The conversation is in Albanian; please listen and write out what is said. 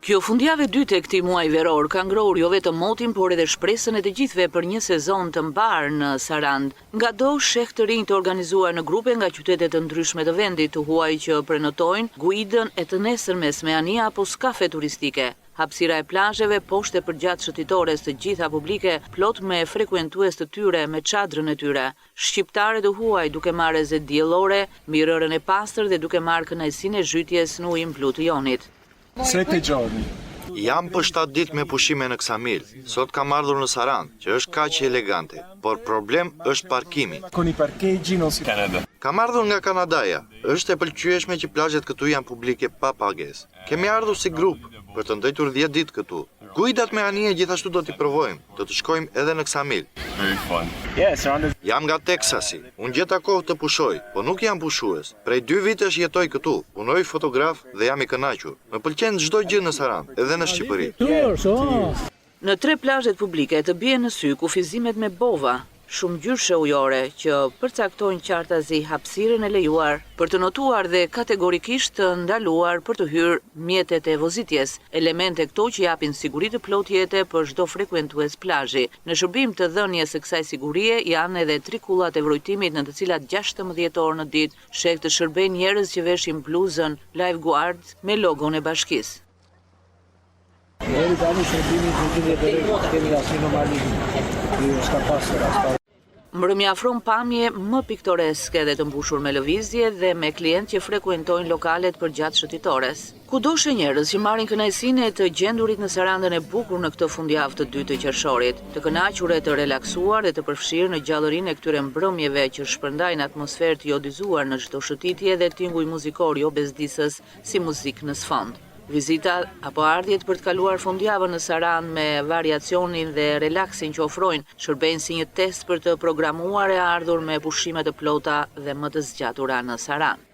Kjo fundjavë e dytë e këtij muaji veror ka ngrohur jo vetëm motin, por edhe shpresën e të gjithëve për një sezon të mbarë në Sarandë. Ngado sheh të rinj të organizuar në grupe nga qytete të ndryshme të vendit, të huaj që prenotojnë guidën e të nesërmes me anije apo skafe turistike. Hapësira e plazheve poshtë e përgjatë shëtitores të gjitha publike, plot me frekuentues të tyre me çadrën e tyre. Shqiptarë e të huaj duke marrë rrezet diellore mbi rërën e pastër dhe duke marrë kënaqësinë e zhytjes në ujin blu të Jonit. Sette giorni. Jam për shtatë ditë me pushime në Ksamil. Sot kam ardhur në Sarandë, që është kaq elegante, por problem është parkimi. Con i parcheggi non si. Canada. Kam ardhur nga Kanadaja. Është e pëlqyeshme që plazhet këtu janë publike pa pagesë. Kemi ardhur si grup, për të ndejtur 10 ditë këtu. Guidat me anije gjithashtu do t'i provojmë, do të shkojmë edhe në Ksamil. Very fun. Yeah, Saranda. Jam nga Teksasi. Unë gjeta kohë të pushoj, po nuk jam pushues. Prej dy vitesh jetoj këtu, punoj fotograf dhe jam i kënaqur. Më pëlqen çdo gjë në Sarandë, edhe në Shqipëri. Në tre plazhet publike të bien në sy kufizimet me bova, shumëngjyrëshe ujore, që përcaktojnë qartazi hapësirën e lejuar për të notuar dhe kategorikisht të ndaluar për të hyrë mjetet e vozitjes, elemente këto që japin siguri të plotë jete për çdo frekuentues plazhi. Në shërbim të dhënies së kësaj sigurie janë edhe tri kullat e vrojtimit në të cilat 16 orë në ditë sheh të shërbejnë njerëz që veshin bluzën Lifeguard me logon e bashkisë. Deri tani shërbimi në gjendje të rregullt, kemi asnjë anomali, jo s'ka pasur as Mbrëmja afron pamje më piktoreske dhe të mbushur me lëvizje dhe me klientë që frekuentojnë lokalet përgjatë shëtitores. Kudo sheh njerëz që marrin kënaqësinë e të gjendurit në Sarandën e bukur në këtë fundjavë të dytë të qershorit, të kënaqur e të relaksuar dhe të përfshirë në gjallërinë e këtyre mbrëmjeve që shpërndajnë atmosferë të jodizuar në çdo shëtitje dhe tinguj muzikor jo bezdisës si muzikë në sfond. Vizita apo ardhjet për të kaluar fundjavën në Sarandë me variacionin dhe relaksin që ofrojnë, shërbejnë si një test për të programuar e ardhur me pushime të plota dhe më të zgjatura në Sarandë.